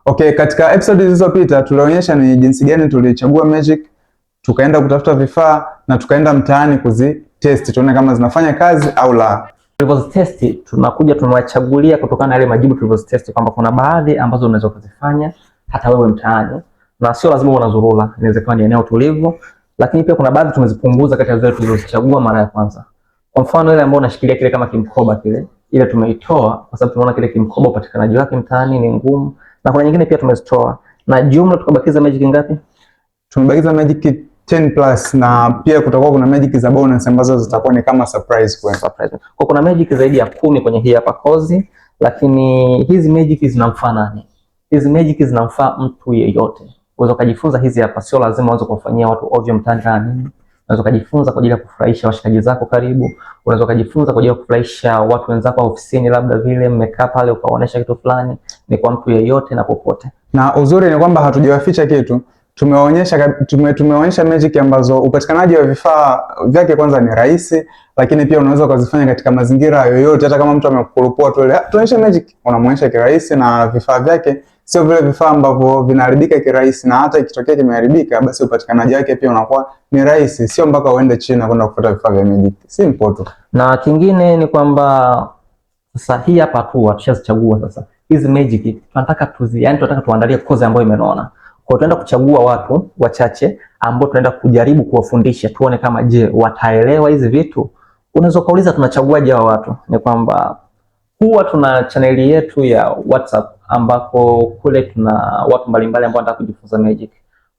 Okay, katika episode zilizopita tulionyesha ni jinsi gani tulichagua magic, tukaenda kutafuta vifaa na tukaenda mtaani kuzitest tuone kama zinafanya kazi au la. Tulivyozitesti tunakuja tumewachagulia kutokana na yale majibu tulivyozitesti kwamba kuna baadhi ambazo unaweza ukazifanya hata wewe mtaani na sio lazima uwe unazurura, inaweza kuwa ni eneo tulivu, lakini pia kuna baadhi tumezipunguza kati ya zile tulizozichagua mara ya kwanza. Kwa mfano ile ambayo unashikilia kile kama kimkoba kile, ile tumeitoa kwa sababu tumeona kile kimkoba upatikanaji wake mtaani ni ngumu, na kuna nyingine pia tumezitoa, na jumla tukabakiza magic ngapi? Tumebakiza magic 10 plus na pia kutakuwa kuna magic za bonus ambazo zitakuwa ni kama surprise kwenu. Surprise. Kwa kuna magic zaidi ya 10 kwenye hii hapa kozi, lakini hizi magic zinamfaa nani? Hizi magic zinamfaa mtu yeyote. Unaweza kujifunza hizi hapa, sio lazima uanze kuwafanyia watu ovyo mtaani kama mimi. Unaweza kujifunza kwa ajili ya kufurahisha washikaji zako karibu, unaweza kujifunza kwa ajili ya kufurahisha watu wenzako ofisini, labda vile mmekaa pale ukaonesha kitu fulani. Ni kwa mtu yeyote na popote. Na uzuri ni kwamba hatujawaficha kitu. Tumewaonyesha tumewaonyesha magic ambazo upatikanaji wa vifaa vyake kwanza ni rahisi, lakini pia unaweza ukazifanya katika mazingira yoyote. Hata kama mtu amekukurupua tu ile, tuonyeshe magic, unamuonyesha kirahisi, na vifaa vyake sio vile vifaa ambavyo vinaharibika kirahisi, na hata ikitokea kimeharibika, basi upatikanaji wake pia unakuwa ni rahisi, sio mpaka uende China kwenda kufuata vifaa vya magic. Simple tu. Na kingine ni kwamba sasa hii hapa hatua tushazichagua sasa. Hizi magic tunataka tuzi, yani tunataka tuandalie kozi ambayo imenona. Kwa hiyo tunaenda kuchagua watu wachache ambao tunaenda kujaribu kuwafundisha tuone kama je, wataelewa hizi vitu. Unaweza kuuliza tunachaguaje hao watu? Ni kwamba huwa tuna chaneli yetu ya WhatsApp ambako kule tuna watu mbalimbali ambao wanataka kujifunza magic.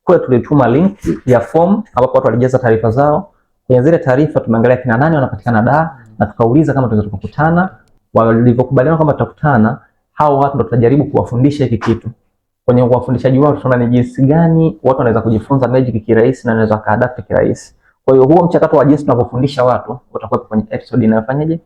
Kule tulituma link ya form ambapo watu walijaza taarifa zao. Kwenye zile taarifa tumeangalia kina nani wanapatikana Dar na tukauliza kama tunaweza tukakutana. Walivyokubaliana kwamba tutakutana, hao watu ndo tutajaribu kuwafundisha hiki kitu. Kwenye uwafundishaji wao tutaona ni jinsi gani watu wanaweza kujifunza magic kirahisi na wanaweza kaadapt kirahisi. Kwa hiyo huo mchakato wa jinsi tunavyofundisha watu utakuwa kwenye episode inayofanyaje?